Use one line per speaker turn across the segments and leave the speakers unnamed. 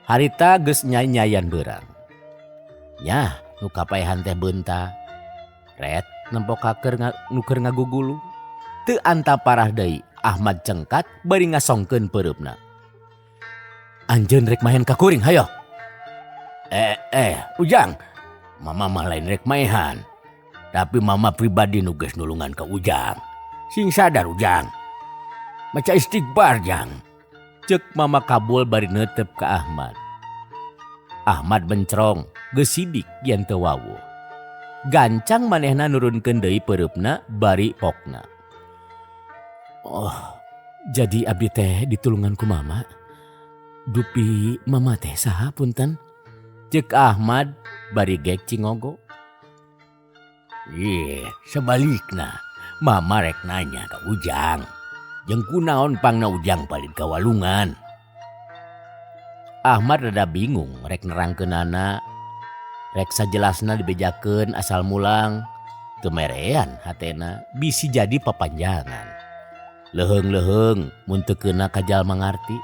Harita geus nyai-nyaian beurang. Nyah nu kapaehan teh beunta. Ret nempo ka keur nu keur ngagugulung. Teu anta parah deui Ahmad cengkat bari ngasongkeun peureupna. Anjeun rek maen ka kuring hayo. Eh eh Ujang, mama mah lain rek maehan. Tapi mama pribadi nu geus nulungan ka Ujang. Sing sadar Ujang. Maca istighfar Jang. Cek mama Kabul bari neuteup ka Ahmad. Ahmad mencrong, geus sidik yen teu wawuh. Gancang manehna nurunkeun deui peureupna bari pokna. Oh, jadi abdi teh ditulungan ku mama. Dupi mama teh saha punten? Cek Ahmad bari gek cingogo. Ih, sebalikna, mama rek nanya ka Ujang. Jeung kunaon pangna Ujang palid ka walungan. Ahmad rada bingung rek nerangkeunana. Rek sajelasna dibejakeun asal mulang. Teu merean hatena bisi jadi papanjangan. Leuheung-leuheung mun teu keuna ka jalma ngarti.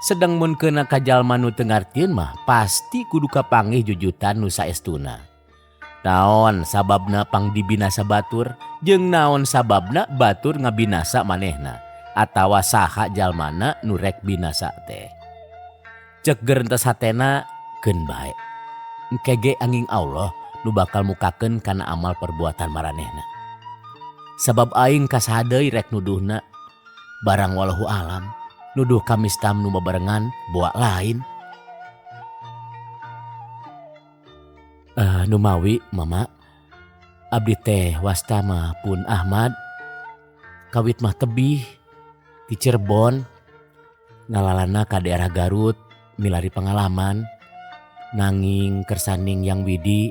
Sedeng mun keuna ka jalma nu teu ngartieun mah pasti kudu kapanggih jujutan nu saestuna. Naon sababna pang dibinasa batur jeung naon sababna batur ngabinasa manehna atawa saha jalmana nu rek binasa teh. Cek gerentes hatena keun bae. Engke ge anging Allah nu bakal mukakeun kana amal perbuatan maranehna. Sabab aing kasaha deui rek nuduhna barang walahu alam nuduh kamistam nu babarengan boa lain. Numawi mama abdi teh wasta mah pun Ahmad kawit mah tebih di Cirebon ngalalana ka daerah Garut milari pengalaman nanging kersaning Yang Widi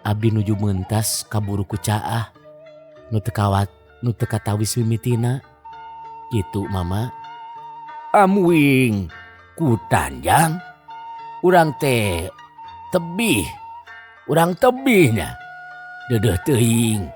abdi nuju mentas kaburu ku caah nu teu kawat nu teu katawis mimitina kitu mama. Amuing ku Tanjang urang teh tebih urang tebihnya deudeuh teuing.